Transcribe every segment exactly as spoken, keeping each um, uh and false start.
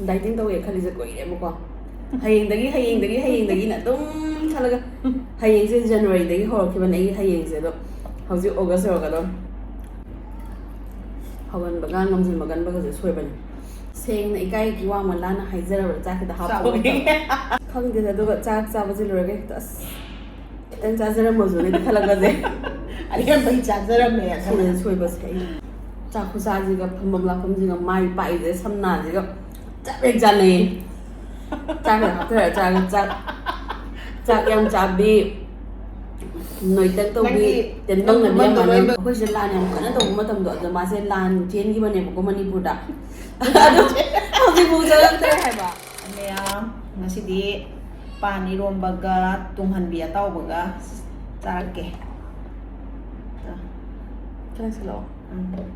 Dieting ꯇꯧꯒꯦ ꯈꯜꯂꯤꯁꯦ ꯀꯨꯏꯔꯦꯕꯀꯣ꯫ ꯍꯌꯦꯡꯗꯒꯤ ꯍꯌꯦꯡꯗꯒꯤ ꯍꯌꯦꯡꯗꯒꯤꯅ ꯑꯗꯨꯝ ꯈꯜꯂꯒ, ꯍꯌꯦꯡꯁꯦ ꯖꯅꯋꯥꯔꯤꯗꯒꯤ ꯍꯧꯔꯛꯈꯤꯕꯅꯦ ꯑꯩꯒꯤ ꯍꯌꯦꯡꯁꯦ꯫ ꯑꯗꯣ ꯍꯧꯖꯤꯛ ꯑꯣꯒꯁ ꯌꯧꯔꯛꯀꯗꯧꯔꯦ꯫ ꯍꯧꯒꯟꯕꯒ ꯉꯝꯁꯤꯟꯕ ꯀꯟꯕꯒꯁꯦ ꯁꯣꯏꯕꯅꯦ꯫ ꯁꯦꯡꯅ ꯏꯀꯥꯏꯒꯤ ꯋꯥꯡꯃ ꯂꯥꯟꯅ ꯍꯥꯏꯖꯔꯕ꯭ꯔꯥ ꯆꯥꯛꯁꯤꯗ ꯍꯥꯞꯄꯒꯦ꯫ ꯆꯥꯎꯕ ꯈꯪꯗꯦꯗ꯫ ꯑꯗꯨꯒ ꯆꯥꯛ ꯆꯥꯕꯁꯦ ꯂꯣꯏꯔꯒ ꯍꯦꯛꯇ ꯑꯁ ꯈꯤꯇꯪ ꯆꯥꯖꯔꯝꯃꯁꯨꯅꯦ ꯈꯜꯂꯛꯄꯁꯦ꯫ ꯑꯔꯦꯝꯕꯩ ꯆꯥꯖꯔꯝꯃꯦ꯫ ꯁꯤꯅ ꯁꯣꯏꯕꯁꯦ ꯑꯩ ꯆꯥꯛ ꯈꯨꯆꯥꯁꯤꯒ ꯐꯝꯐꯝ ꯂꯥꯛꯐꯝꯁꯤꯒ ꯃꯥꯏ ꯄꯥꯛꯏꯁꯦ ꯁꯝꯅꯥꯁꯤꯒ ꯆꯞ ꯍꯦꯛ ꯆꯥꯅꯩꯌꯦ꯫ ꯆꯥꯛ ꯌꯥꯝ ꯍꯥꯞꯊꯔ ꯆꯥꯒ ꯆꯥꯛ ꯆꯥꯛ ꯌꯥꯝ ꯆꯥꯕꯤ ꯅꯣꯏꯇꯛ ꯇꯧꯕꯤ ꯅꯪꯒꯤ ꯇꯦꯟꯕꯪꯅꯕꯤ ꯌꯥꯝ ꯅꯪꯒꯤ ꯃꯥꯟꯅꯩ꯫ ꯃꯪꯗ ꯑꯩꯈꯣꯏꯁꯦ ꯂꯥꯟ ꯌꯥꯝ ꯀꯟꯅ ꯇꯧꯕ ꯃꯇꯝꯗꯣ ꯑꯗꯨꯗ ꯃꯥꯁꯦ ꯂꯥꯟ ꯆꯦꯟꯈꯤꯕꯅꯦꯕꯀꯣ ꯃꯅꯤꯄꯨꯔꯗ꯫ ꯑꯗꯣ ꯍꯧꯖꯤꯛꯐꯥꯎ ꯆꯪꯉꯛꯇ꯭ꯔꯦ ꯍꯥꯏꯕ꯫ ꯃꯌꯥꯝ ꯉꯁꯤꯗꯤ ꯄꯥꯟ ꯏꯔꯣꯝꯕꯒ ꯇꯨꯡꯍꯟꯕꯤ ꯑꯇꯥꯎꯕꯒ ꯆꯥꯔꯛꯀꯦ꯫ ꯈꯔ ꯁꯤꯜꯂꯛꯑꯣ꯫ ꯎꯝ꯫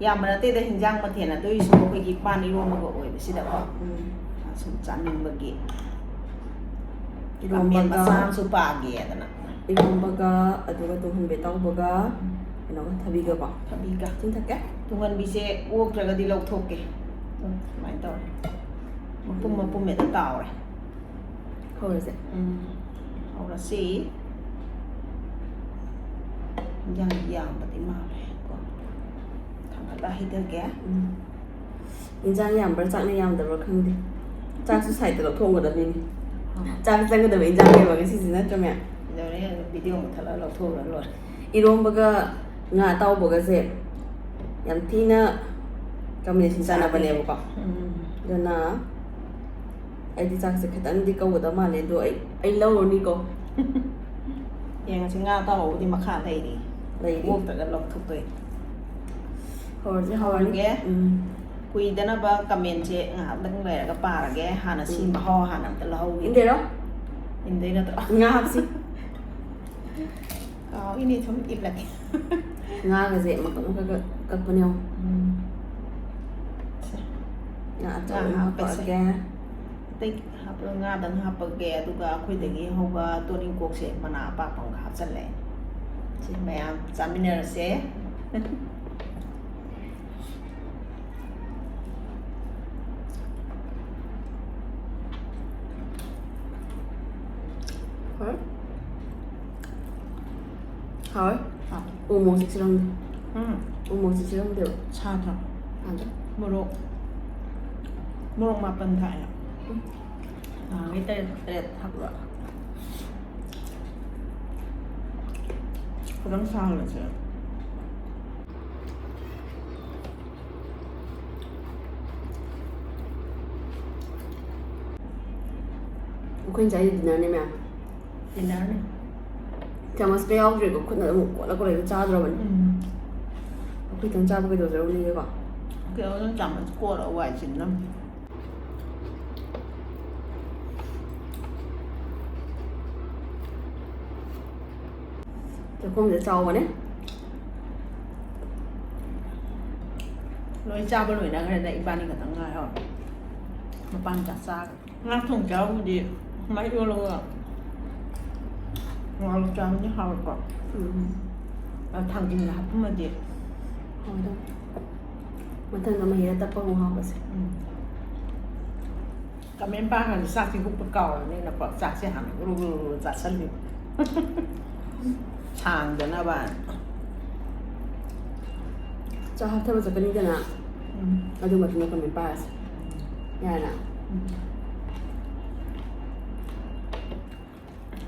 ꯌꯥꯝꯕ ꯅꯠꯇꯦꯗ ꯍꯤꯟꯖꯥꯡ ꯃꯊꯦꯜ ꯑꯗꯨꯏꯁꯨ ꯑꯩꯈꯣꯏꯒꯤ ꯄꯥꯟ ꯏꯔꯣꯝꯕꯒ ꯑꯣꯏꯕꯁꯤꯗꯀꯣ ꯎꯝ꯫ ꯁꯨꯝ ꯆꯥꯅꯤꯡꯕꯒꯤ ꯃꯦꯟ ꯏꯔꯣꯝꯕꯒ ꯃꯆꯥ ꯑꯃꯁꯨ ꯄꯥꯒꯦꯗꯅ꯫ ꯏꯔꯣꯝꯕꯒ ꯑꯗꯨꯒ ꯇꯨꯡꯍꯟꯕꯤ ꯑꯇꯥꯎꯕꯒ ꯀꯩꯅꯣꯒ ꯊꯕꯤꯒꯀꯣ꯫ ꯊꯕꯤꯒ꯫ ꯏꯁꯤꯡ ꯊꯛꯀꯦ꯫ ꯇꯨꯡꯍꯟꯕꯤꯁꯦ ꯑꯣꯛꯇ꯭ꯔꯒꯗꯤ ꯂꯧꯊꯣꯛꯀꯦ꯫ ꯎꯝ, ꯁꯨꯃꯥꯏꯅ ꯇꯧꯔꯦ꯫ ꯃꯄꯨꯝ ꯃꯄꯨꯝ ꯍꯦꯛꯇ ꯇꯥꯎꯔꯦ꯫ ꯍꯧꯔꯁꯦ꯫ ꯎꯝ꯫ ꯍꯧꯔꯁꯤ꯫ ꯌꯥꯝ ꯌꯥꯝꯕꯗꯤ ꯃꯥꯜꯂꯦ ꯀꯣ꯫ ꯊꯥꯡꯒꯠꯂ ꯍꯩꯊꯒꯦ꯫ ꯎꯝ꯫ ꯏꯟꯖꯥꯡ ꯌꯥꯝꯕ꯭ꯔꯥ ꯆꯥꯛꯅ ꯌꯥꯝꯗꯕ꯭ꯔꯥ ꯈꯪꯗꯦ꯫ ꯆꯥꯛꯁꯨ ꯁꯥꯏꯠꯇ ꯂꯧꯊꯣꯛꯑꯝꯒꯗꯕꯅꯤꯅꯦ꯫ ꯆꯥꯛ ꯆꯪꯒꯗꯕ ꯏꯟꯖꯥꯡꯅꯦꯕ ꯉꯁꯤꯁꯦ ꯅꯠꯇ꯭ꯔꯅꯦ? ꯂꯣꯏꯔꯦ, ꯚꯤꯗꯤꯑꯣ ꯃꯨꯊꯠꯂꯒ ꯂꯧꯊꯣꯛꯎꯔ ꯂꯣꯏꯔꯦ꯫ ꯏꯔꯣꯝꯕꯒ ꯉꯥ ꯑꯇꯥꯎꯕꯒꯁꯦ ꯌꯥꯝ ꯊꯤꯅ ꯀꯝꯕꯤꯅꯦꯁꯟ ꯆꯥꯟꯅꯕꯅꯦꯕꯀꯣ꯫ ꯎꯝ꯫ ꯑꯗꯨꯅ ꯑꯩꯗꯤ ꯆꯥꯛꯁꯦ ꯈꯤꯇꯪꯗꯤ ꯀꯧꯒꯗꯕ ꯃꯥꯜꯂꯦ, ꯑꯗꯣ ꯑꯩ ꯑꯩ ꯂꯧꯔꯅꯤꯀꯣ꯫ ꯌꯦꯡꯉꯁꯤ, ꯉꯥ ꯑꯇꯥꯎꯕꯕꯨꯗꯤ ꯃꯈꯥ ꯂꯩꯔꯤ꯫ ꯂꯩꯔꯤ꯫ ꯑꯣꯛꯇ꯭ꯔꯒ ꯂꯧꯊꯣꯛꯇꯣꯏ꯫ ꯍꯧꯔꯁꯦ, ꯍꯧꯔꯒꯦ꯫ ꯎꯝ꯫ ꯀꯨꯏꯗꯅꯕ ꯀꯃꯦꯟꯁꯦ ꯉꯥꯏꯍꯥꯛꯇꯪ ꯂꯩꯔꯒ ꯄꯥꯔꯒꯦ꯫ ꯍꯥꯟꯅ ꯁꯤ ꯎꯝ꯫ ꯃꯍꯥꯎ ꯍꯥꯟꯅ ꯑꯝꯇ ꯂꯧꯍꯧꯈꯤꯒꯦ꯫ ꯏꯟꯗꯦꯔꯣ? ꯏꯟꯗꯣꯏ ꯅꯠꯇ꯭ꯔꯣ? ꯉꯥ ꯍꯥꯞꯁꯤ꯫ ꯀꯥꯎꯏꯅꯦ, ꯁꯨꯝ ꯏꯠꯂꯒꯦ꯫ ꯉꯥꯒꯁꯦ ꯃꯀꯛ ꯃꯀꯛ ꯀꯛꯄꯅꯦ ꯌꯦꯡꯉꯣ꯫ ꯎꯝ꯫ ꯁꯦ꯫ ꯉꯥ ꯑꯆꯧꯕ ꯉꯥ ꯑꯃ ꯍꯥꯞꯄꯁꯦ꯫ ꯍꯥꯞꯄꯛꯑꯒꯦ꯫ ꯑꯇꯩ ꯍꯥꯞꯄ-, ꯉꯥꯗꯪ ꯍꯥꯞꯄꯒꯦ, ꯑꯗꯨꯒ ꯑꯩꯈꯣꯏꯗꯒꯤ ꯍꯧꯕ ꯇꯣꯅꯤꯡꯀꯣꯛꯁꯦ ꯃꯅꯥ ꯑꯄꯥꯛꯄ ꯑꯃꯒ ꯍꯥꯞꯆꯜꯂꯦ꯫ ꯁꯤ ꯃꯌꯥꯝ ꯆꯥꯃꯤꯟꯅꯔꯁꯦ꯫ ꯍꯣꯏ꯫ ꯍꯥꯎꯋꯦ꯫ ꯎ ꯃꯣꯔꯣꯛꯁꯦ ꯆꯤꯛꯂꯝꯗꯦ꯫ ꯎꯝ꯫ ꯎ ꯃꯣꯔꯣꯛꯁꯦ ꯆꯤꯛꯂꯝꯗꯦꯕ꯫ ꯁꯥꯗ꯭ꯔꯣ? ꯁꯥꯗꯦ꯫ ꯃꯣꯔꯣꯛ, ꯃꯣꯔꯣꯛ ꯃꯥꯄꯟ ꯊꯥꯛꯑꯦ꯫ ꯎꯝ꯫ ꯅꯍꯥꯟꯒꯩ ꯇꯔꯦꯠ, ꯇꯔꯦꯠ ꯊꯥꯛꯄ꯭ꯔꯣ? ꯈꯤꯇꯪ ꯁꯥꯍꯜꯂꯁꯦ꯫ ꯑꯩꯈꯣꯏꯅ ꯆꯥꯏꯁꯦ dinnerꯅꯦ, ꯃꯌꯥꯝ꯫ Dinnerꯅꯦ꯫ ꯆꯥꯃꯁꯀ ꯌꯥꯎꯗ꯭ꯔꯦꯀꯣ, ꯈꯨꯠꯅ ꯑꯗꯨꯝ ꯀꯣꯠꯂ ꯀꯣꯠꯂꯒ ꯆꯥꯗ꯭ꯔꯕꯅꯤ꯫ ꯎꯝ꯫ ꯑꯩꯈꯣꯏ ꯏꯊꯟ ꯆꯥꯕ ꯀꯩꯗꯧꯖꯔꯨꯅꯤꯒꯦꯀꯣ? ꯀꯩꯅꯣ ꯅꯪ ꯆꯥꯃꯁ ꯀꯣꯠꯂ ꯋꯥꯏ ꯆꯤꯟꯅꯕꯅꯤ꯫ ꯆꯥꯛꯈꯨꯝꯁꯦ ꯆꯥꯎꯕꯅꯦ꯫ ꯂꯣꯏ ꯆꯥꯕ ꯂꯣꯏꯅꯈ꯭ꯔꯦꯗ, ꯏꯕꯥꯅꯤ ꯈꯛꯇꯪ ꯉꯥꯏꯍꯧꯔꯦ꯫ ꯃꯄꯥ ꯃꯆꯥ ꯆꯥꯈ꯭ꯔꯦ꯫ ꯉꯥ ꯊꯣꯡ ꯆꯥꯕꯕꯨꯗꯤ ꯃꯩ ꯑꯣꯜꯂꯒ ꯉꯥꯔꯧ ꯆꯥꯕꯗꯤ ꯍꯥꯎꯋꯦꯀꯣ꯫ ꯎꯝ꯫ ꯑ, ꯊꯥꯡꯖꯤꯡꯒ ꯍꯥꯞꯄꯝꯃꯗꯤ꯫ ꯍꯥꯎꯗꯧꯅꯤ꯫ ꯃꯊꯪꯗ ꯃꯍꯤꯗ ꯇꯞꯄ ꯑꯃꯨꯛ ꯍꯥꯞꯄꯁꯦ꯫ ꯎꯝ꯫ ꯀꯃꯦꯟ ꯄꯥꯡꯉꯗꯤ ꯆꯥꯛꯁꯦ ꯍꯨꯞꯄ ꯀꯥꯎꯔꯅꯤꯅꯀꯣ, ꯆꯥꯛꯁꯦ ꯍꯥꯟꯅ ꯒꯨꯔꯨ ꯒꯨꯔꯨ ꯒꯨꯔꯨ ꯆꯥꯁꯤꯜꯂꯤꯕ꯫ ꯁꯥꯡꯗꯅꯕ꯫ ꯆꯥꯛ ꯍꯥꯞꯊꯕ ꯆꯠꯀꯅꯤꯗꯅ, ꯎꯝ꯫ ꯑꯗꯨ ꯃꯇꯨꯡꯗ ꯀꯃꯦꯟ ꯄꯥꯔꯁꯦ꯫ ꯌꯥꯔꯦꯅ? ꯎꯝ꯫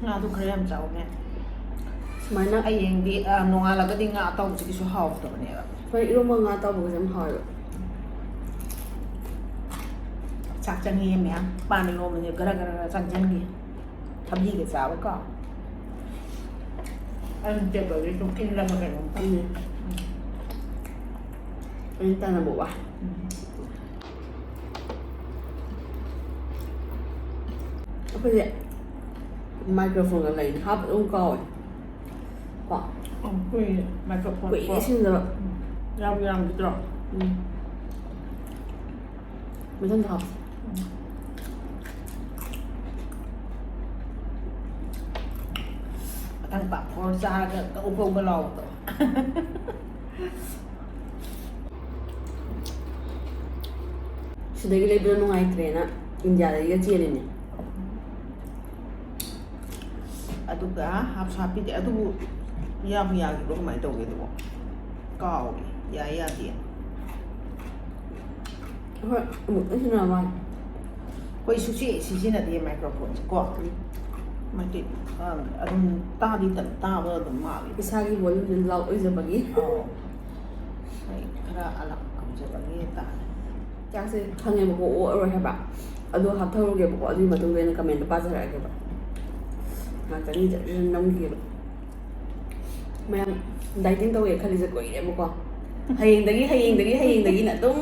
ꯉꯥꯗꯨ ꯈꯔ ꯌꯥꯝ ꯆꯥꯎꯅꯦ꯫ ꯁꯨꯃꯥꯏꯅ ꯍꯌꯦꯡꯗꯤ, ꯑ, ꯅꯣꯡꯉꯥꯜꯂꯒꯗꯤ ꯉꯥ ꯑꯇꯥꯎꯕꯁꯤꯗꯤꯁꯨ ꯍꯥꯎꯇꯕꯅꯦꯕ꯫ ꯍꯣꯏ, ꯏꯔꯣꯝꯕ ꯉꯥ ꯑꯇꯥꯎꯕꯒꯁꯦ ꯌꯥꯝ ꯍꯥꯎꯋꯦꯕ꯫ ꯆꯥꯛ ꯆꯪꯉꯤꯍꯦ ꯃꯌꯥꯝ꯫ ꯄꯥꯟ ꯏꯔꯣꯝꯕꯁꯦ ꯒꯔ ꯒꯔ ꯒꯔ ꯆꯪꯁꯤꯟꯈꯤ꯫ ꯊꯕꯤꯒ ꯆꯥꯕ ꯀꯥꯎ꯫ ꯑꯗꯨꯝ ꯇꯦꯕꯜꯗ ꯁꯨꯝ ꯏꯜꯂꯒ ꯀꯩꯅꯣꯝ ꯇꯧ꯫ ꯎꯝ꯫ ꯎꯝ꯫ ꯑꯩꯅ ꯇꯥꯟꯅꯕ ꯋꯥ꯫ ꯎꯝ꯫ ꯑꯩꯈꯣꯏꯁꯦ microphoneꯒ ꯂꯩꯅ ꯍꯥꯞꯄ ꯑꯗꯨꯝ ꯀꯥꯎꯋꯦ꯫ ꯀꯣ? ꯎꯝ, ꯀꯨꯏꯔꯦ microphone ꯀꯨꯏꯔꯦ ꯀꯣ꯫ ꯁꯤꯖꯤꯟꯅꯗꯕ꯫ ꯎꯝ, ꯌꯥꯝ ꯌꯥꯝꯈꯤꯗ꯭ꯔꯣ? ꯎꯝ꯫ ꯃꯊꯪꯗ ꯍꯥꯞꯄꯣ꯫ ꯎꯝ꯫ ꯃꯊꯪ ꯄꯥꯐꯣꯔ ꯆꯥꯔꯒ ꯀꯧ ꯀꯧꯒ ꯂꯥꯎꯕꯗꯣ꯫ ꯁꯤꯗꯒꯤ ꯂꯩꯕꯗꯣ ꯅꯨꯡꯉꯥꯏꯇ꯭ꯔꯦꯅ ꯏꯟꯗꯤꯌꯥꯗꯒꯤꯒ ꯆꯦꯜꯂꯤꯅꯦ꯫ ꯑꯗꯨꯒ ꯍꯥꯞꯁꯨ ꯍꯥꯞꯄꯤꯗꯦ꯫ ꯑꯗꯨꯕꯨ ꯌꯥꯕꯨ ꯌꯥꯈꯤꯕ꯭ꯔꯣ? ꯀꯃꯥꯏꯅ ꯇꯧꯒꯦ ꯑꯗꯨꯕꯣ? ꯀꯥꯎꯔꯦ꯫ ꯌꯥꯏ ꯌꯥꯗꯦ꯫ ꯍꯣꯏ, ꯑꯃꯨꯛ ꯁꯤꯟꯅ ꯃꯥꯜꯂꯦ꯫ ꯑꯩꯈꯣꯏ ꯁꯨꯛꯁꯤ ꯁꯤꯖꯤꯟꯅꯗꯦ ꯃꯥꯏꯀ꯭ꯔꯣꯐꯣꯟꯁꯦ ꯀꯣ꯫ ꯃꯩꯇꯩ ꯑꯗꯨꯝ ꯇꯥꯗꯤ ꯇꯥ- ꯇꯥꯕ ꯑꯗꯨꯝ ꯃꯥꯜꯂꯤ꯫ ꯏꯁꯥꯒꯤ volume ꯗꯨ loud ꯑꯣꯏꯖꯕꯒꯤ꯫ ꯑꯧ꯫ ꯑꯩ ꯈꯔ ꯑꯂꯛ ꯇꯧꯖꯕꯒꯤ ꯍꯥꯏꯇꯥꯔꯦ꯫ ꯆꯥꯛꯁꯦ ꯈꯪꯉꯦꯕꯀꯣ, ꯑꯣꯛꯑꯔꯣꯏ ꯍꯥꯏꯕ꯫ ꯑꯗꯣ ꯍꯥꯞꯊꯔꯨꯒꯦꯕꯀꯣ, ꯑꯗꯨꯒꯤ ꯃꯇꯨꯡꯗ ꯑꯩꯅ comment ꯗꯣ ꯄꯥꯖꯔꯛꯑꯒꯦꯕ꯫ ꯉꯥꯛꯇꯪ ꯖꯔ ꯖꯔ ꯅꯝꯈꯤꯒꯦꯕ꯫ ꯃꯌꯥꯝ dieting ꯇꯧꯒꯦ ꯈꯜꯂꯤꯁꯦ ꯀꯨꯏꯔꯦꯕꯀꯣ꯫ ꯍꯌꯦꯡꯗꯒꯤ, ꯍꯌꯦꯡꯗꯒꯤ, ꯍꯌꯦꯡꯗꯒꯤꯅ ꯑꯗꯨꯝ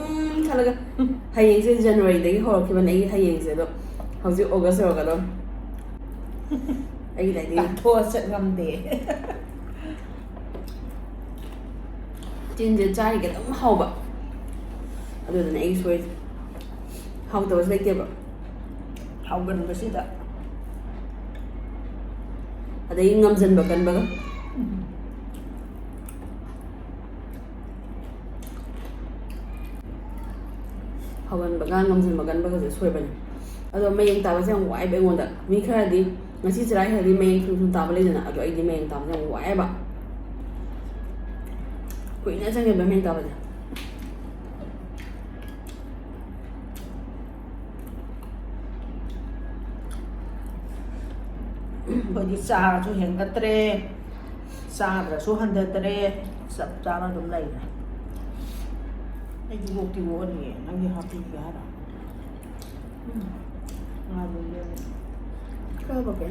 ꯈꯜꯂꯒ, ꯍꯌꯦꯡꯁꯦ January ꯗꯒꯤ ꯍꯧꯔꯛꯈꯤꯕꯅꯦ ꯑꯩꯒꯤ ꯍꯌꯦꯡꯁꯦ, ꯑꯗꯣ ꯍꯧꯖꯤꯛ August ꯌꯧꯔꯛꯀꯗꯧꯔꯦ꯫ ꯑꯩꯒꯤ dieting꯫ ꯀꯥꯟꯊꯣꯛꯑ ꯆꯠ ꯉꯝꯗꯦ꯫ ꯆꯤꯟꯁꯦ ꯆꯥꯔꯤꯒꯩ ꯑꯗꯨꯝ ꯍꯥꯎꯕ꯫ ꯑꯗꯨꯗꯨꯅ ꯑꯩꯒꯤ ꯁꯣꯏꯔꯤꯁꯦ꯫ ꯍꯥꯎꯇꯕꯁꯨ ꯂꯩꯇꯦꯕ꯫ ꯍꯥꯎꯒꯟꯕꯁꯤꯗ꯫ ꯑꯗꯒꯤ ꯉꯝꯖꯟꯕ ꯀꯟꯕꯒ꯫ ꯍꯥꯎꯒꯟꯕꯒ ꯉꯝꯖꯟꯕ ꯀꯟꯕꯒꯁꯦ ꯁꯣꯏꯕꯅꯦ꯫ ꯑꯗꯣ ꯃꯌꯦꯡ ꯇꯥꯕꯁꯦ ꯌꯥꯝ ꯋꯥꯏꯕ ꯑꯩꯉꯣꯟꯗ꯫ ꯃꯤ ꯈꯔꯗꯤ ꯉꯁꯤ ꯆꯔꯥ ꯍꯦꯜꯂꯗꯤ ꯃꯌꯦꯡ ꯊꯨꯝ ꯊꯨꯝ ꯇꯥꯕ ꯂꯩꯗꯅ, ꯑꯗꯣ ꯑꯩꯗꯤ ꯃꯌꯦꯡ ꯇꯥꯕꯁꯦ ꯌꯥꯝ ꯋꯥꯏꯑꯦꯕ꯫ ꯀꯨꯏꯅ ꯆꯪꯉꯦꯕ ꯃꯌꯦꯡ ꯇꯥꯕꯁꯦ꯫ ꯑꯩꯈꯣꯏꯗꯤ ꯆꯥꯔꯁꯨ ꯍꯦꯟꯒꯠꯇ꯭ꯔꯦ, ꯆꯥꯗ꯭ꯔꯁꯨ ꯍꯟꯊꯗ꯭ꯔꯦ, ꯆꯞ ꯆꯥꯅ ꯑꯗꯨꯝ ꯂꯩꯔꯦ꯫ ꯑꯩꯗꯤ ꯑꯣꯛꯇꯤ ꯑꯣꯛꯑꯅꯤꯌꯦ, ꯅꯪꯗꯤ ꯍꯥꯞꯄꯤꯒꯦ ꯍꯥꯏꯔꯣ? ꯎꯝ꯫ ꯉꯥꯗꯨ ꯂꯦꯝꯃꯦ꯫ ꯈꯔ ꯍꯥꯞꯄꯛꯀꯦ꯫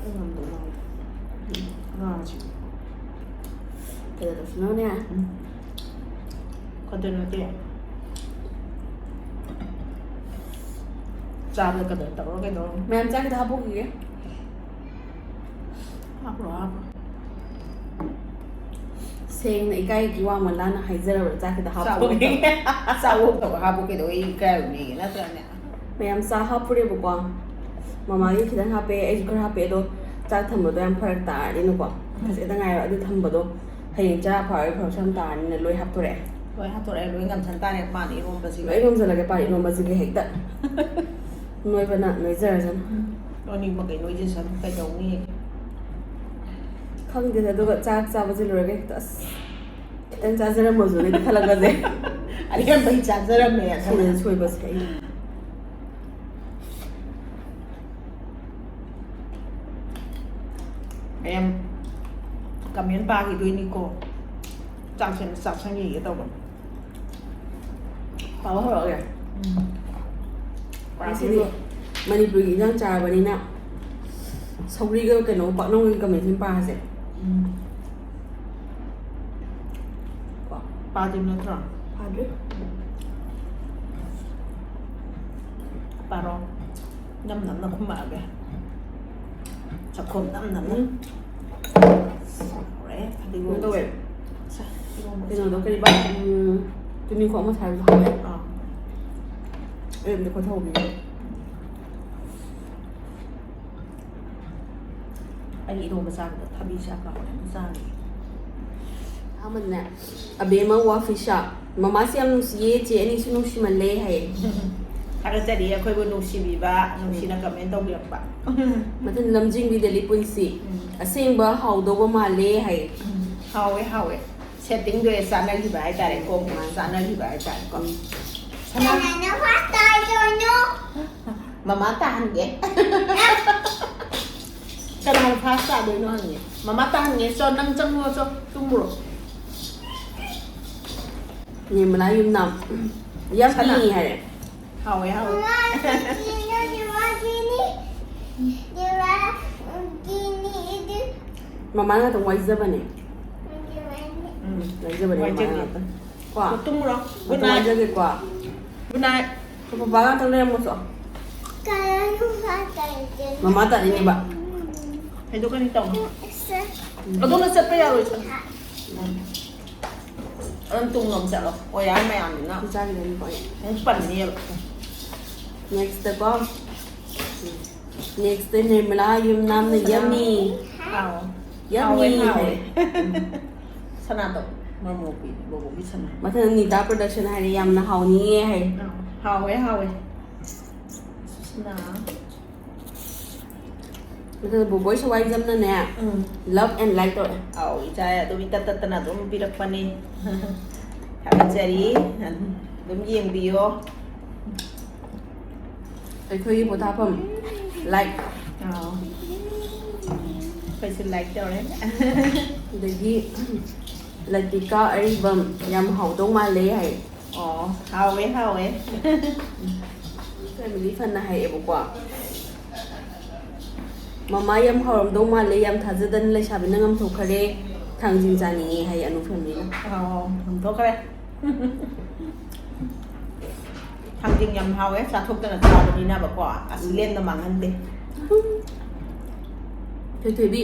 ꯑꯩ ꯉꯝꯗꯧ ꯃꯥꯜꯂꯦ꯫ ꯉꯥꯁꯤ꯫ ꯀꯩꯗꯧꯔꯁꯤꯅꯣꯅꯦ? ꯎꯝ꯫ ꯈꯛꯇ ꯅꯠꯇꯦ꯫ ꯆꯥꯕꯗ ꯀꯗꯔ ꯇꯧꯔ ꯀꯩꯗꯧꯔ? ꯃꯌꯥꯝ ꯆꯥꯛ ꯈꯤꯇ ꯍꯥꯞꯄꯧꯈꯤꯒꯦ꯫ ꯍꯥꯞꯄ꯭ꯔꯣ, ꯍꯥꯞꯄ꯭ꯔꯣ꯫ ꯁꯦꯡꯅ ꯏꯀꯥꯏꯒꯤ ꯋꯥꯡꯃ ꯂꯥꯟꯅ ꯍꯥꯏꯖꯔꯕꯗ ꯆꯥꯛ ꯈꯤꯇ ꯆꯥꯛ ꯍꯥꯞꯄꯧꯈꯤꯒꯦ꯫ ꯑꯣꯛꯇꯕ, ꯆꯥꯛ ꯑꯣꯛꯇꯕ ꯍꯥꯞꯄꯨ ꯀꯩꯗꯧꯕꯩ ꯏꯀꯥꯏꯔꯨꯅꯦꯒꯦ, ꯅꯠꯇ꯭ꯔꯅꯦ? ꯃꯌꯥꯝ ꯆꯥꯛ ꯍꯥꯞꯄꯨꯔꯦꯕꯀꯣ꯫ ꯃꯃꯥꯒꯤ ꯈꯤꯇꯪ ꯍꯥꯞꯄꯦ, ꯑꯩꯁꯨ ꯈꯔ ꯍꯥꯞꯄꯦ, ꯑꯗꯣ ꯆꯥꯛ ꯊꯝꯕꯗꯣ ꯌꯥꯝ ꯐꯔꯛ ꯇꯥꯔꯅꯤꯅꯀꯣ꯫ ꯈꯖꯤꯛꯇ ꯉꯥꯏꯔꯦ, ꯑꯗꯨ ꯊꯝꯕꯗꯣ ꯍꯌꯦꯡ ꯆꯔꯥ ꯐꯥꯔꯣꯏ, ꯐꯔꯛꯁꯨ ꯌꯥꯝ ꯇꯥꯔꯅꯤꯅ ꯂꯣꯏ ꯍꯥꯞꯇꯣꯔꯛꯑꯦ꯫ ꯂꯣꯏ ꯍꯥꯞꯇꯣꯔꯛꯑꯦ, ꯂꯣꯏ ꯉꯝꯁꯟ ꯇꯥꯔꯦ ꯄꯥꯟ ꯏꯔꯣꯝꯕꯁꯤꯒ꯫ ꯂꯣꯏ ꯉꯝꯁꯤꯜꯂꯒꯦ ꯄꯥꯟ ꯏꯔꯣꯝꯕꯁꯤꯒ ꯍꯦꯛꯇ꯫ ꯅꯣꯏꯕꯅ ꯅꯣꯏꯖꯔꯁꯅꯨ꯫ ꯅꯣꯏꯅꯤꯃꯛ ꯀꯩꯅꯣ ꯏꯆꯦ ꯁꯟ ꯀꯩꯗꯧꯅꯤ? ꯈꯪꯗꯦꯗ꯫ ꯑꯗꯨꯒ ꯆꯥꯛ ꯆꯥꯕꯁꯦ ꯂꯣꯏꯔꯒ ꯍꯦꯛꯇ ꯑꯁ ꯈꯤꯇꯪ ꯆꯥꯖꯔꯝꯃꯁꯨꯅꯦ ꯈꯜꯂꯛꯄꯁꯦ꯫ ꯑꯔꯦꯝꯕꯩ ꯆꯥꯖꯔꯝꯃꯦ꯫ ꯁꯤꯗ ꯁꯣꯏꯕꯁꯦ ꯑꯩ ꯃꯌꯥꯝ ꯀꯃꯦꯟ ꯄꯥꯈꯤꯗꯣꯏꯅꯤꯀꯣ꯫ ꯆꯥꯛꯁꯦ ꯆꯥꯛꯁꯪ ꯌꯦꯡꯒꯦ ꯇꯧꯕꯅꯤ꯫ ꯄꯥꯕ ꯍꯧꯔꯛꯑꯒꯦ꯫ ꯎꯝ꯫ ꯉꯁꯤꯗꯤ ꯃꯅꯤꯄꯨꯔꯒꯤ ꯏꯟꯖꯥꯡ ꯆꯥꯔꯕꯅꯤꯅ ꯁꯧꯒ꯭ꯔꯤꯒ ꯀꯩꯅꯣ ꯄꯥꯛꯅꯝꯒꯤ ꯀꯃꯦꯟꯁꯤ ꯄꯥꯁꯦ꯫ ꯎꯝ꯫ ꯀꯣ ꯄꯥꯗꯣꯏ ꯅꯠꯇ꯭ꯔꯣ? ꯐꯥꯗ꯭ꯔꯤ꯫ ꯄꯥꯔꯣ꯫ ꯅꯝ ꯅꯝꯅ ꯈꯨꯝꯃꯛꯑꯒꯦ꯫ ꯆꯥꯛꯈꯣꯝ ꯅꯝ ꯅꯝꯅ꯫ ꯎꯝ꯫ ꯍꯥꯎꯔꯦ꯫ ꯐꯗꯤꯒꯣꯝ꯫ ꯀꯩꯅꯣ ꯇꯧꯋꯦ꯫ ꯁꯦ, ꯏꯔꯣꯝꯕ ꯀꯩꯅꯣꯗꯣ ꯀꯔꯤꯕ? ꯎꯝ, ꯇꯨꯅꯤꯡꯈꯣꯛ ꯑꯃ ꯁꯥꯏꯕꯗꯣ ꯍꯥꯎꯋꯦ꯫ ꯑꯥ꯫ ꯑꯩ ꯑꯝꯇ ꯈꯣꯊꯍꯧꯕꯤꯒꯦ꯫ ꯑꯩ ꯏꯔꯣꯝꯕ ꯆꯥꯕꯗ ꯊꯕꯤ ꯆꯥ ꯀꯥꯎꯔꯦ꯫ ꯑꯗꯨ ꯆꯥꯅꯤ꯫ ꯑꯃꯅꯦ, ꯑꯕꯦꯝꯃ ꯋꯥꯐꯤꯁꯥ꯫ ꯃꯃꯥꯁꯦ ꯌꯥꯝ ꯅꯨꯡꯁꯤꯌꯦ, ꯆꯦ ꯑꯅꯤꯁꯨ ꯅꯨꯡꯁꯤꯃꯜꯂꯦ ꯍꯥꯏꯌꯦ꯫ ꯊꯥꯒꯠꯆꯔꯤ ꯑꯩꯈꯣꯏꯕꯨ ꯅꯨꯡꯁꯤꯕꯤꯕ, ꯅꯨꯡꯁꯤꯅ ꯀꯃꯦꯟ ꯇꯧꯕꯤꯔꯛꯄ꯫ ꯃꯊꯪ ꯂꯝꯖꯤꯡꯕꯤꯗ ꯂꯤꯄꯨꯟꯁꯤ꯫ ꯎꯝ꯫ ꯑꯁꯦꯡꯕ ꯍꯥꯎꯗꯧꯕ ꯃꯥꯜꯂꯦ ꯍꯥꯏꯌꯦ꯫ ꯎꯝ, ꯍꯥꯎꯋꯦ, ꯍꯥꯎꯋꯦ꯫ ꯁꯦꯠꯇꯤꯡꯗꯣ ꯆꯥꯟꯅꯈꯤꯕ ꯍꯥꯏꯇꯥꯔꯦꯀꯣ꯫ ꯆꯥꯟꯅꯈꯤꯕ ꯍꯥꯏꯇꯥꯔꯦꯀꯣ꯫ ꯁꯅꯥ-, ꯀꯅꯥꯅ ꯐꯥꯔꯁ ꯇꯥꯗꯣꯏꯅꯣ? ꯃꯃꯥ ꯇꯥꯍꯟꯒꯦ꯫ ꯀꯅꯥꯅ ꯐꯥꯔꯁ ꯇꯥꯗꯣꯏꯅꯣ ꯍꯪꯉꯦ꯫ ꯃꯃꯥ ꯇꯥꯍꯟꯒꯦ꯫ ꯆꯣ, ꯅꯪ ꯆꯪꯉꯣ, ꯆꯣ, ꯇꯨꯝꯃꯨꯔꯣ꯫ ꯅꯤꯔꯃꯂꯥ ꯌꯨꯝꯅꯥꯝ꯫ ꯌꯥꯝ ꯁꯅꯥ꯫ ꯏ ꯍꯥꯏꯔꯦ꯫ ꯍꯥꯎꯋꯦ, ꯍꯥꯎꯋꯦ꯫ ꯃꯃꯥ, ꯁꯤꯅ ꯅꯤꯔꯃꯂꯥꯒꯤꯅꯤ꯫ ꯅꯤꯔꯃꯂꯥꯒꯤꯅꯤ ꯑꯗꯨ꯫ ꯃꯃꯥꯅ ꯉꯥꯛꯇꯪ ꯋꯥꯏꯖꯕꯅꯦ꯫ ꯎꯝ꯫ ꯋꯥꯏꯖꯕꯅꯦ ꯃꯃꯥꯅ ꯋꯥꯏꯖꯒꯦ꯫ ꯉꯥꯛꯇꯪ꯫ ꯀꯣ? ꯇꯨꯝꯃꯨꯔꯣ꯫ Good ꯉꯥꯛꯇꯪ night꯫ ꯋꯥꯏꯖꯒꯦꯀꯣ꯫ Good night꯫ ꯄꯄꯥ ꯉꯥꯛꯇꯪ ꯂꯩꯔꯝꯃꯣ ꯆꯣ꯫ ꯀꯅꯥꯅ ꯐꯥꯔꯁ ꯇꯥꯗꯣꯏꯅꯣ? ꯃꯃꯥ ꯇꯥꯅꯤꯡꯉꯤꯕ꯫ ꯍꯩꯗꯣꯛꯀꯅꯤ ꯇꯧꯅꯤ꯫ ꯑꯁ꯫ ꯑꯗꯣꯝꯗ ꯆꯠꯄ ꯌꯥꯔꯣꯏ, ꯆꯠꯂꯣ꯫ ꯎꯝ꯫ ꯑꯗꯨꯝ ꯇꯨꯡꯂꯣꯝ ꯆꯠꯂꯣ꯫ ꯑꯣꯌꯥ ꯃꯌꯥꯝꯗꯨꯅ꯫ ꯁꯤ ꯆꯥꯈꯤꯗꯣꯏꯅꯤꯀꯣ ꯑꯩ꯫ ꯑꯃꯨꯛ ꯄꯟꯅꯤꯌꯦꯕ꯫ Next ꯀꯣ꯫ Next ꯅꯤꯔꯃꯂꯥ ꯌꯨꯝꯅꯥꯝꯅ ꯌꯝꯃꯤ꯫ ꯑꯥꯎ꯫ ꯌꯝꯃꯤ ꯍꯥꯎꯋꯦ, ꯍꯥꯎꯋꯦ꯫ ꯍꯥꯏ꯫ ꯁꯅꯥꯗꯣ꯫ ꯃꯔꯃꯣꯛꯄꯤ꯫ ꯕꯣꯕꯣꯛꯀꯤ ꯁꯅꯥ꯫ ꯃꯊꯪ ꯅꯤꯇꯥ production ꯍꯥꯏꯔꯦ ꯌꯥꯝꯅ ꯍꯥꯎꯅꯤꯌꯦ ꯍꯥꯏ꯫ ꯑꯥꯎ꯫ ꯍꯥꯎꯋꯦ, ꯍꯥꯎꯋꯦ꯫ ꯁꯅꯥ꯫ ꯃꯊꯪꯗ ꯕꯣꯕꯣꯏ ꯁꯋꯥꯏꯖꯝꯅꯅꯦ, ꯎꯝ꯫ Love and like ꯇꯧꯔꯛꯑꯦ꯫ ꯑꯧ, ꯏꯆꯥ ꯑꯗꯨꯝ ꯏꯇꯠ ꯇꯠꯇꯅ ꯑꯗꯨꯝ ꯄꯤꯔꯛꯄꯅꯤ꯫ ꯊꯥꯒꯠꯆꯔꯤ꯫ ꯑꯗꯨꯝ ꯌꯦꯡꯕꯤꯌꯣ꯫ ꯑꯩꯈꯣꯏꯒꯤ ꯄꯣꯊꯥꯐꯝ, like꯫ ꯑꯧ꯫ ꯑꯩꯈꯣꯏꯁꯨ like ꯇꯧꯔꯦ꯫ ꯑꯗꯒꯤ ꯂꯇꯤꯀꯥ ꯑꯔꯤꯕꯝ, "ꯌꯥꯝ ꯍꯥꯎꯗꯧ ꯃꯥꯜꯂꯦ" ꯍꯥꯏ꯫ ꯑꯣ, ꯍꯥꯎꯋꯦ, ꯍꯥꯎꯋꯦ꯫ Family Fun ꯅ ꯍꯥꯏꯔꯛꯑꯦꯕꯀꯣ, "ꯃꯃꯥ, ꯌꯥꯝ ꯍꯥꯎꯔꯝꯗꯧ ꯃꯥꯜꯂꯦ, ꯌꯥꯝ ꯊꯥꯖꯗꯅ ꯂꯩꯁꯥꯕꯤꯅ ꯉꯝꯊꯣꯛꯈꯔꯦ, ꯊꯥꯡꯖꯤꯡ ꯆꯥꯅꯤꯡꯉꯦ" ꯍꯥꯏ ꯑꯅꯨ family ꯅ꯫ ꯑꯧ, ꯉꯝꯊꯣꯛꯈ꯭ꯔꯦ꯫ ꯊꯥꯡꯖꯤꯡ ꯌꯥꯝ ꯍꯥꯎꯋꯦ, ꯆꯥꯊꯣꯛꯇꯅ ꯆꯥꯕꯅꯤꯅꯕꯀꯣ꯫ ꯑꯁ, ꯂꯦꯝꯅ ꯃꯥꯡꯍꯟꯗꯦ꯫ ꯊꯣꯏꯊꯣꯏꯕꯤ,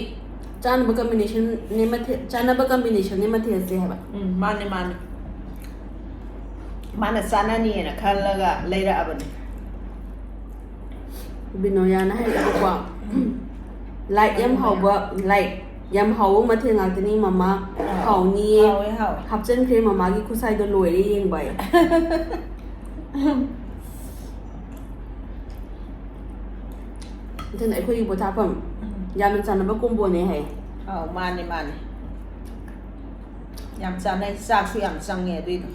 ꯆꯥꯅꯕ combination ꯅꯦ ꯃꯊꯦꯜ, ꯆꯥꯅꯕ combination ꯅꯦ ꯃꯊꯦꯜꯁꯦ ꯍꯥꯏꯕ꯫ ꯎꯝ, ꯃꯥꯅꯦ, ꯃꯥꯅꯦ꯫ ꯃꯥꯅ ꯆꯥꯅꯅꯤꯅ ꯈꯜꯂꯒ ꯂꯩꯔꯛꯑꯕꯅꯦ꯫ ꯕꯤꯅꯣꯌꯥꯅ ꯍꯥꯏꯔꯛꯑꯦꯕꯀꯣ, "Like ꯌꯥꯝ ꯍꯥꯎꯕ, like ꯌꯥꯝ ꯍꯥꯎꯕ ꯃꯊꯦꯜ ꯉꯥꯛꯇꯅꯤ ꯃꯃꯥ, ꯍꯥꯎꯅꯤꯌꯦ꯫ ꯍꯥꯎꯋꯦ, ꯍꯥꯎꯋꯦ꯫ ꯍꯥꯞꯆꯟꯈ꯭ꯔꯦ ꯃꯃꯥꯒꯤ ꯈꯨꯠꯁꯥꯏꯗꯣ ꯂꯣꯏꯔꯦ ꯌꯦꯡꯕ" ꯍꯥꯏ꯫ ꯃꯊꯪꯗ ꯑꯩꯈꯣꯏꯒꯤ ꯄꯣꯊꯥꯐꯝ, ꯌꯥꯝꯅ ꯆꯥꯟꯅꯕ combo ꯅꯦ ꯍꯥꯏ꯫ ꯑꯧ, ꯃꯥꯅꯦ, ꯃꯥꯅꯦ꯫ ꯌꯥꯝ ꯆꯥꯅꯩ, ꯆꯥꯛꯁꯨ ꯌꯥꯝ ꯆꯪꯉꯦ ꯑꯗꯨꯏꯗꯣ꯫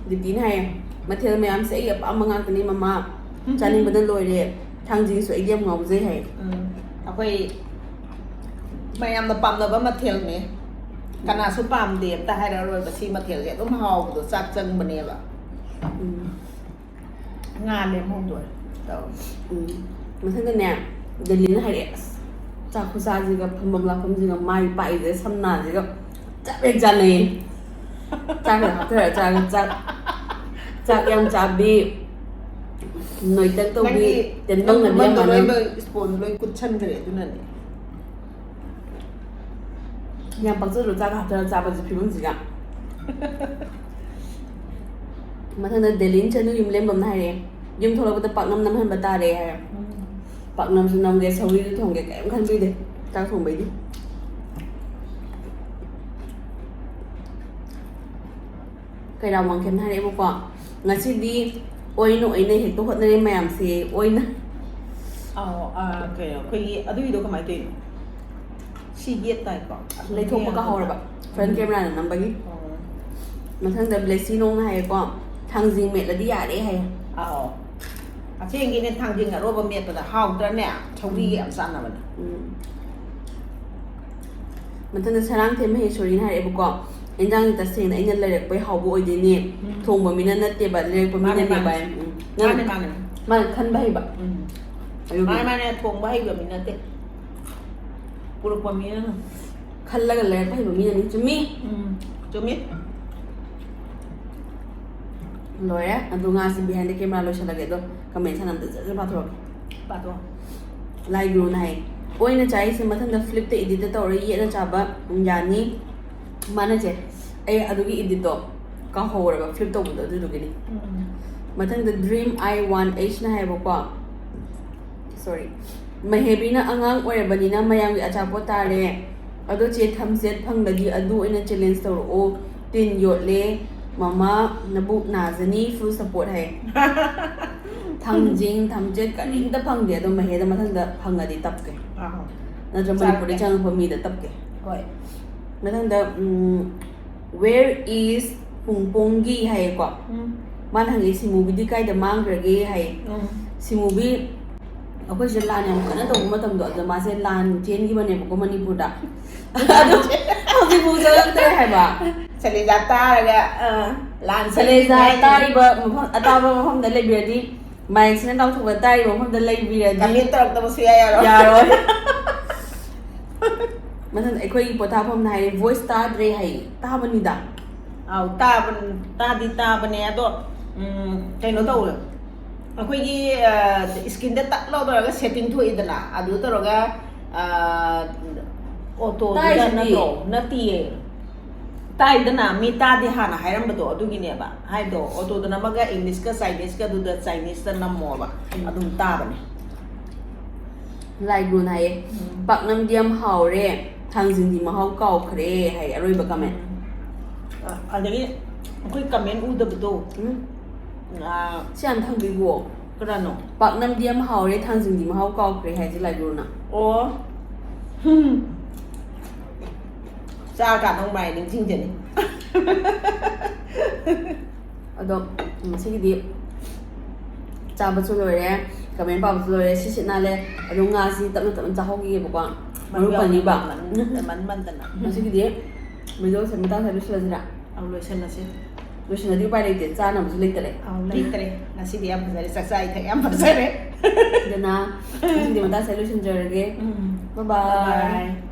ꯗꯤꯇꯤꯅ ꯍꯥꯏꯌꯦ, "ꯃꯊꯦꯜ ꯃꯌꯥꯝꯁꯦ ꯑꯩꯒꯤ ꯑꯄꯥꯝꯕ ꯉꯥꯛꯇꯅꯤ ꯃꯃꯥ, ꯆꯥꯅꯤꯡꯕꯅ ꯂꯣꯏꯔꯦ, ꯊꯥꯡꯖꯤꯡꯁꯨ ꯑꯩꯗꯤ ꯌꯥꯝ ꯉꯥꯎꯖꯩ" ꯍꯥꯏ꯫ ꯎꯝ, ꯑꯩꯈꯣꯏ ꯃꯌꯥꯝꯅ ꯄꯥꯝꯅꯕ ꯃꯊꯦꯜꯅꯦ꯫ ꯀꯅꯥꯁꯨ ꯄꯥꯝꯗꯦ ꯑꯝꯇ ꯍꯥꯏꯔꯛꯑꯔꯣꯏꯕ, ꯁꯤ ꯃꯊꯦꯜꯁꯦ ꯑꯗꯨꯝ ꯍꯥꯎꯕꯗꯣ, ꯆꯥꯛ ꯆꯪꯕꯅꯦꯕ꯫ ꯎꯝ꯫ ꯉꯥ ꯂꯦꯝꯍꯧꯗꯣꯔꯦ ꯇꯧꯔꯤꯁꯦ꯫ ꯎꯝ꯫ ꯃꯊꯪꯗꯅꯦ, ꯗꯦꯂꯤꯅ ꯍꯥꯏꯔꯛꯑꯦ, "ꯑꯁ, ꯆꯥꯛ ꯈꯨꯆꯥꯁꯤꯒ, ꯐꯝꯐꯝ ꯂꯥꯛꯐꯝꯁꯤꯒ, ꯃꯥꯏ ꯄꯥꯛꯏꯁꯦ, ꯁꯝꯅꯥꯁꯤꯒ ꯆꯞ ꯍꯦꯛ ꯆꯥꯟꯅꯩꯌꯦ꯫ ꯆꯥꯛ ꯈꯔ ꯍꯥꯞꯊꯔ ꯆꯥꯒ ꯆꯥꯛ, ꯆꯥꯛ ꯌꯥꯝ ꯆꯥꯕꯤ, ꯅꯣꯏꯇꯛ ꯇꯧꯕꯤ, ꯅꯪꯒꯤ ꯇꯦꯟꯕꯪꯅꯕꯤ ꯌꯥꯝ ꯅꯪ ꯃꯥꯟꯅꯕꯤ꯫" ꯂꯣꯏꯅꯃꯛ spoon ꯂꯣꯏ ꯀꯨꯠꯁꯟꯈ꯭ꯔꯦ ꯑꯗꯨꯅꯅꯦ꯫ ꯌꯥꯝ ꯄꯛꯆꯗ꯭ꯔꯣ ꯆꯥꯛ ꯍꯥꯞꯊꯔ ꯆꯥꯕꯁꯦ ꯐꯤꯕꯝꯁꯤꯒ? ꯃꯊꯪꯗ ꯗꯦꯂꯤꯟ ꯆꯅꯨ ꯌꯨꯝ ꯂꯦꯝꯕꯝꯅ ꯍꯥꯏꯔꯛꯑꯦ, "ꯌꯨꯝ ꯊꯣꯛꯂꯛꯄꯗ ꯄꯥꯛꯅꯝ ꯅꯝꯍꯟꯕ ꯇꯥꯔꯦ" ꯍꯥꯏꯔꯦ꯫ ꯄꯥꯛꯅꯝꯁꯨ ꯅꯝꯒꯦ, ꯁꯧꯒ꯭ꯔꯤꯁꯨ ꯊꯣꯡꯒꯦ, ꯀꯔꯤꯝ ꯈꯟꯕꯤꯗꯦ ꯆꯥꯛ ꯊꯣꯡꯕꯩꯗꯤ꯫ ꯀꯩꯔꯥꯝ ꯋꯥꯡꯈꯦꯝꯅ ꯍꯥꯏꯔꯛꯑꯦꯕꯀꯣ, "ꯉꯁꯤꯗꯤ ꯑꯣꯏꯅ ꯑꯣꯏꯅ ꯍꯦꯛꯇ ꯍꯣꯠꯅꯔꯦ ꯃꯌꯥꯝꯁꯦ, ꯑꯣꯏꯅ"꯫ ꯑꯧ, ꯑꯥ, ꯀꯩꯅꯣ, ꯑꯩꯈꯣꯏꯒꯤ ꯑꯗꯨꯒꯤꯗꯣ ꯀꯃꯥꯏꯅ ꯇꯧꯔꯤꯅꯣ? ꯁꯤ ꯌꯦꯠ ꯇꯥꯏꯀꯣ? ꯂꯩꯊꯣꯛꯄ ꯀꯥꯎꯍꯧꯔꯕ꯫ Front camera ꯅ ꯅꯝꯕꯒꯤ꯫ ꯑꯣ꯫ ꯃꯊꯪꯗ ꯕ꯭ꯂꯦꯁꯤ ꯅꯣꯡꯅ ꯍꯥꯏꯌꯦꯀꯣ, "ꯊꯥꯡꯖꯤꯡ ꯃꯦꯠꯂꯗꯤ ꯌꯥꯔꯦ" ꯍꯥꯏꯌꯦ꯫ ꯑꯧ꯫ ꯑꯁꯦꯡꯒꯤꯅꯦ, ꯊꯥꯡꯖꯤꯡ ꯑꯔꯣꯕ ꯃꯦꯠꯄꯗ ꯍꯥꯎꯗ꯭ꯔꯅꯦ? ꯁꯧꯒ꯭ꯔꯤꯒ ꯌꯥꯝ ꯆꯥꯟꯅꯕꯅꯦ꯫ ꯎꯝ꯫ ꯃꯊꯪꯗ ꯁꯔꯥꯡꯊꯦꯝ ꯃꯍꯦꯁꯣꯔꯤꯅ ꯍꯥꯏꯔꯛꯑꯦꯕꯀꯣ, "ꯏꯟꯖꯥꯡꯁꯦ ꯇꯁꯦꯡꯅ ꯑꯩꯅ ꯂꯩꯔꯛꯄꯩ ꯍꯥꯎꯕ ꯑꯣꯏꯗꯣꯏꯅꯦ, ꯎꯝ꯫ ꯊꯣꯡꯕ ꯃꯤꯅ ꯅꯠꯇꯦꯕ, ꯂꯩꯔꯛꯄ ꯃꯥꯅꯦ, ꯃꯤꯅꯅꯦꯕ" ꯃꯥꯅꯦ꯫ ꯍꯥꯏ꯫ ꯎꯝ꯫ ꯅꯪ ꯃꯥꯅꯦ, ꯃꯥꯅꯦ꯫ ꯃꯥꯅ ꯈꯟꯕ ꯍꯩꯕ꯫ ꯎꯝ꯫ ꯑꯗꯨꯒꯤ ꯃꯥꯅꯦ, ꯃꯥꯅꯦ, ꯊꯣꯡꯕ ꯍꯩꯕ ꯃꯤ ꯅꯠꯇꯦ꯫ ꯄꯨꯔꯛꯄ ꯃꯤꯅ꯫ ꯈꯜꯂꯒ ꯂꯩꯔꯛꯄ ꯍꯩꯕ ꯃꯤꯅꯅꯤ꯫ ꯆꯨꯝꯃꯤ꯫ ꯎꯝ, ꯆꯨꯝꯃꯤ꯫ ꯂꯣꯏꯔꯦ꯫ ꯑꯗꯨ ꯉꯥꯁꯤ behind the camera ꯂꯣꯏꯁꯤꯜꯂꯒꯦ꯫ ꯑꯗꯣ comment ꯁꯥꯟꯅꯕꯗ ꯖꯔ ꯖꯔ ꯄꯥꯊꯣꯔꯛꯀꯦ꯫ ꯄꯥꯊꯣꯛꯑꯣ꯫ ꯂꯥꯏꯒꯨꯔꯨꯅ ꯍꯥꯏ, "ꯑꯣꯏꯅ ꯆꯥꯏꯁꯦ ꯃꯊꯪꯗ flip ꯇ edit ꯇ ꯇꯧꯔ ꯌꯦꯠꯅ ꯆꯥꯕ ꯌꯥꯅꯤ"꯫ ꯃꯥꯅꯁꯦ, ꯑꯩ ꯑꯗꯨꯒꯤ edit ꯇꯣ ꯀꯥꯎꯍꯧꯔꯕ flip ꯇꯧꯕꯗꯣ, ꯑꯗꯨꯗꯨꯒꯤꯅꯤ꯫ ꯎꯝ꯫ ꯃꯊꯪꯗ Dream I One H ꯅ ꯍꯥꯏꯌꯦꯕꯀꯣ, sorry, "ꯃꯍꯦꯕꯤꯅ ꯑꯉꯥꯡ ꯑꯣꯏꯔꯕꯅꯤꯅ ꯃꯌꯥꯝꯒꯤ ꯑꯆꯥꯄꯣꯠ ꯇꯥꯔꯦ꯫ ꯑꯗꯣ ꯆꯦ ꯊꯝꯆꯦꯠ ꯐꯪꯂꯗꯤ ꯑꯗꯨ ꯑꯣꯏꯅ challenge ꯇꯧꯔꯛꯑꯣ꯫ ꯇꯤꯟ ꯌꯣꯠꯂꯦ꯫ ꯃꯃꯥ ꯅꯕꯨꯛ ꯅꯥꯖꯅꯤ, full support" ꯍꯥꯏꯌꯦ꯫ ꯊꯥꯡꯖꯤꯡ, ꯊꯝꯆꯦꯠ ꯀꯔꯤꯝꯇ ꯐꯪꯗꯦ꯫ ꯑꯗꯣ ꯃꯍꯦꯗ ꯃꯊꯪꯗ ꯐꯪꯉꯗꯤ ꯇꯞꯀꯦ꯫ ꯑꯥ꯫ ꯅꯠꯇ꯭ꯔ ꯆꯥꯔꯛꯀꯦ꯫ ꯃꯅꯤꯄꯨꯔꯗ ꯆꯪꯉꯛꯄ ꯃꯤꯗ ꯇꯞꯀꯦ꯫ ꯍꯣꯏ꯫ ꯃꯊꯪꯗ, ꯎꯝ, "Where is ꯄꯨꯡꯄꯣꯡꯒꯤ?" ꯍꯥꯏꯌꯦꯀꯣ꯫ ꯎꯝ꯫ ꯃꯥꯅ ꯍꯪꯉꯤ, "ꯁꯤꯃꯨꯕꯤꯗꯤ ꯀꯥꯏꯗ ꯃꯥꯡꯈ꯭ꯔꯒꯦ?" ꯍꯥꯏꯌꯦ꯫ ꯎꯝ꯫ ꯁꯤꯃꯨꯕꯤ ꯑꯩꯈꯣꯏꯁꯦ ꯂꯥꯟ ꯌꯥꯝ ꯀꯟꯅ ꯇꯧꯕ ꯃꯇꯝꯗꯣ, ꯑꯗꯨꯗ ꯃꯥꯁꯦ ꯂꯥꯟ ꯆꯦꯟꯈꯤꯕꯅꯦꯕꯀꯣ ꯃꯅꯤꯄꯨꯔꯗ꯫ ꯑꯗꯣ ꯍꯧꯖꯤꯛꯐꯥꯎ ꯆꯪꯉꯛꯇ꯭ꯔꯦ ꯍꯥꯏꯕ꯫ ꯁꯂꯦꯖꯥ ꯇꯥꯔꯒ, ꯑ, ꯂꯥꯟ ꯁꯂꯦꯖꯥ ꯆꯦꯟꯈꯤꯕꯅꯦ꯫ ꯇꯥꯔꯤꯕ ꯃꯐꯝ, ꯑꯇꯥꯕ ꯃꯐꯝꯗ ꯂꯩꯕꯤꯔꯗꯤ, ꯃꯥꯏꯛꯁꯤꯅ ꯂꯥꯎꯊꯣꯛꯄ ꯇꯥꯔꯤꯕ ꯃꯐꯝꯗ ꯂꯩꯕꯤꯔꯗꯤ꯫ Comment ꯇꯧꯔꯛꯇꯕ ꯁꯨꯡꯌꯥ ꯌꯥꯔꯣꯏ꯫ ꯌꯥꯔꯣꯏ꯫ ꯃꯊꯪꯗ ꯑꯩꯈꯣꯏꯒꯤ ꯄꯣꯊꯥꯐꯝꯅ ꯍꯥꯏꯔꯦ, "Voice ꯇꯥꯗ꯭ꯔꯦ" ꯍꯥꯏꯌꯦ꯫ ꯇꯥꯕꯅꯤꯗ꯫ ꯑꯥꯎ, ꯇꯥꯕ-, ꯇꯥꯗꯤ ꯇꯥꯕꯅꯦ, ꯑꯗꯣ, ꯎꯝ, ꯀꯩꯅꯣ ꯇꯧꯋꯦ꯫ ꯑꯩꯈꯣꯏꯒꯤ, ꯑ, screen ꯗ ꯇꯛ ꯂꯧ ꯇꯧꯔꯒ setting ꯊꯣꯛꯏꯗꯅ, ꯑꯗꯨ ꯇꯧꯔꯒ, ꯑ, auto ꯗꯨꯗ ꯇꯥꯏꯁꯤꯗꯤ꯫ ꯅꯠꯇ꯭ꯔꯣ? ꯅꯠꯇꯤꯌꯦ꯫ ꯇꯥꯏꯗꯅ, ꯃꯤ ꯇꯥꯗꯦ ꯍꯥꯟꯅ ꯍꯥꯏꯔꯝꯕꯗꯣ, ꯑꯗꯨꯒꯤꯅꯦꯕ ꯍꯥꯏꯗꯣ꯫ Auto ꯗ ꯅꯝꯃꯒ English ꯀ Chinese ꯀ ꯑꯗꯨꯗ Chinese ꯇ ꯅꯝꯃꯣꯕ, ꯑꯗꯨꯝ ꯇꯥꯕꯅꯦ꯫ ꯂꯥꯏꯒꯨꯟ ꯍꯥꯏꯌꯦ, ꯎꯝ꯫ "ꯄꯥꯛꯅꯝꯗꯤ ꯌꯥꯝ ꯍꯥꯎꯔꯦ, ꯊꯥꯡꯖꯤꯡꯗꯤ ꯃꯍꯥꯎ ꯀꯥꯎꯈ꯭ꯔꯦ" ꯍꯥꯏ, ꯑꯔꯣꯏꯕ comment꯫ ꯎꯝ꯫ ꯑ-, ꯑꯗꯒꯤ ꯑꯩꯈꯣꯏ comment ꯎꯗꯕꯗꯣ꯫ ꯎꯝ꯫ ꯑ, ꯁꯤ ꯌꯥꯝ ꯊꯝꯕꯤꯈꯣ꯫ ꯀꯅꯥꯅꯣ? ꯄꯥꯛꯅꯝꯗꯤ ꯌꯥꯝ ꯍꯥꯎꯔꯦ, ꯊꯥꯡꯖꯤꯡꯗꯤ ꯃꯍꯥꯎ ꯀꯥꯎꯈ꯭ꯔꯦ ꯍꯥꯏꯁꯦ ꯂꯥꯏꯒꯨꯔꯨꯅ꯫ ꯑꯣ꯫ ꯍꯝ꯫ ꯆꯥꯔꯀꯥꯟꯗ ꯑꯃꯨꯛ ꯃꯥꯏ ꯅꯤꯡꯁꯤꯡꯖꯅꯤ꯫ ꯑꯗꯣ ꯉꯁꯤꯒꯤꯗꯤ ꯆꯥꯕꯁꯨ ꯂꯣꯏꯔꯦ, ꯀꯃꯦꯟ ꯄꯥꯕꯁꯨ ꯂꯣꯏꯔꯦ, ꯁꯤ ꯁꯤꯠ ꯅꯥꯜꯂꯦ꯫ ꯑꯗꯣ ꯉꯥꯁꯤ ꯇꯞꯅ ꯇꯞꯅ ꯆꯥꯍꯧꯈꯤꯒꯦꯕꯀꯣ, ꯃꯔꯨ ꯄꯟꯅꯤꯕ꯫ ꯃꯟ- ꯃꯟꯃꯟꯗꯅ꯫ ꯉꯁꯤꯒꯤꯗꯤ ꯚꯤꯗꯤꯑꯣꯁꯦ ꯃꯇꯥꯡꯁꯤꯗ ꯂꯣꯏꯁꯤꯜꯂꯁꯤꯔꯥ? ꯑꯧ, ꯂꯣꯏꯁꯤꯜꯂꯁꯤ꯫ ꯂꯣꯏꯁꯤꯜꯂꯗꯤ ꯎꯄꯥꯏ ꯂꯩꯇꯦ, ꯆꯥꯅꯕꯁꯨ ꯂꯩꯇꯔꯦ꯫ ꯑꯧ, ꯂꯩꯇ꯭ꯔꯦ꯫ ꯉꯁꯤꯗꯤ ꯌꯥꯝ ꯐꯖꯔꯦ, ꯆꯥꯛꯆꯥ ꯏꯊꯛ ꯌꯥꯝ ꯐꯖꯔꯦ꯫ ꯑꯗꯨꯅ ꯉꯁꯤꯗꯤ ꯃꯇꯥꯡꯁꯤꯗ ꯂꯣꯏꯁꯤꯟꯖꯔꯒꯦ꯫ ꯎꯝ꯫ Bye bye. Bye bye.